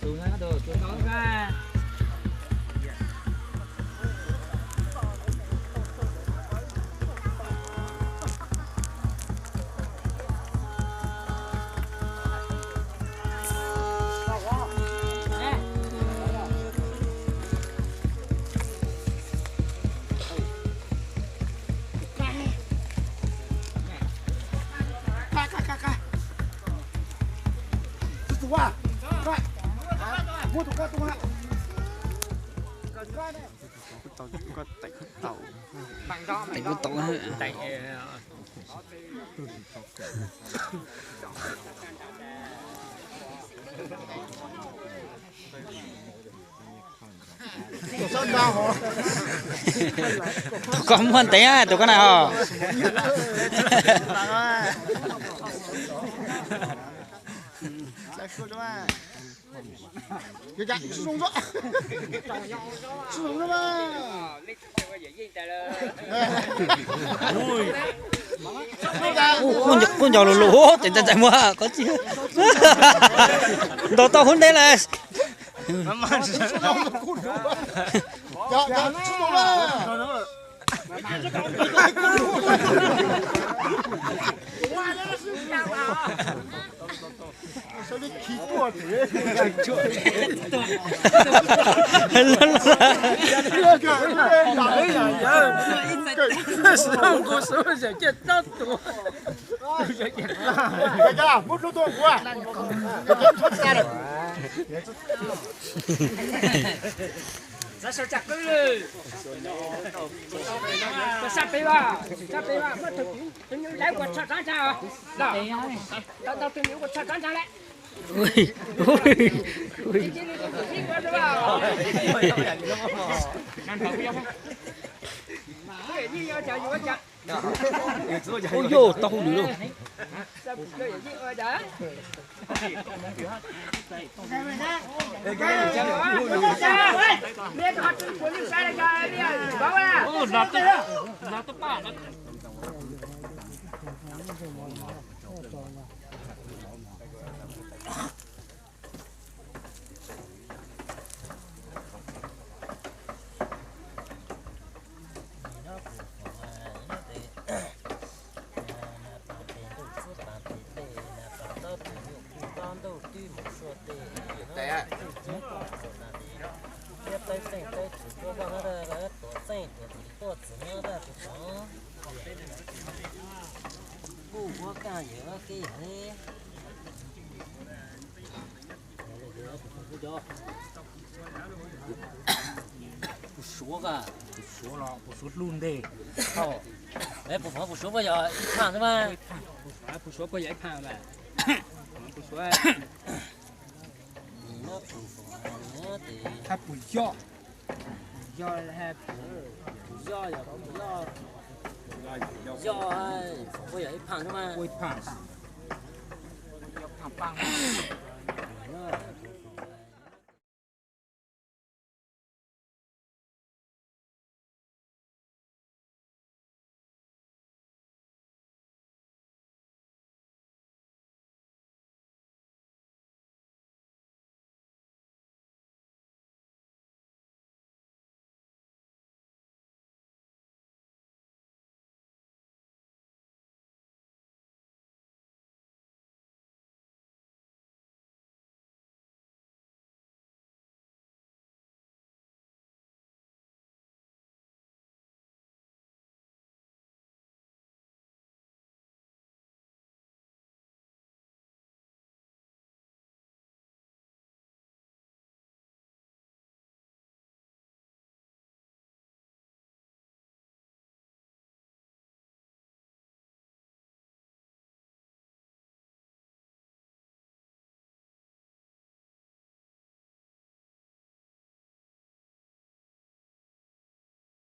Teem kuj tau. Tus koj muaj ntev, tus koj na os. Kuj nco lus lus, tes ntxais muag qhov txhia. Ntaus tau hub ntev lawm. Txav sawv tsa qwb, sab pem, sab pem, muab tus nyuj lawv ua tshaj tsob ntsaa, tau tus nyuj ua tshaj tsob ntsaa lawm. Ua yog tau hauj lwm lauj. Thiab tawb xeej tawb txwv tuaj vaj tuam xeej tuam txwv tuaj txwv nyob vaj txwv tod. Kuj ua kaj yawm kev yog li. Puas suav ka? Puas suav los puas suav hlub ntej? Puas suav puas yog ib phaj xwb mas? Puas suav puas yog ib phaj mas? Puas suav, puas yog, puas yog, puas yog, yog, puas yog ib phaj xwb mas? Ua ib phaj.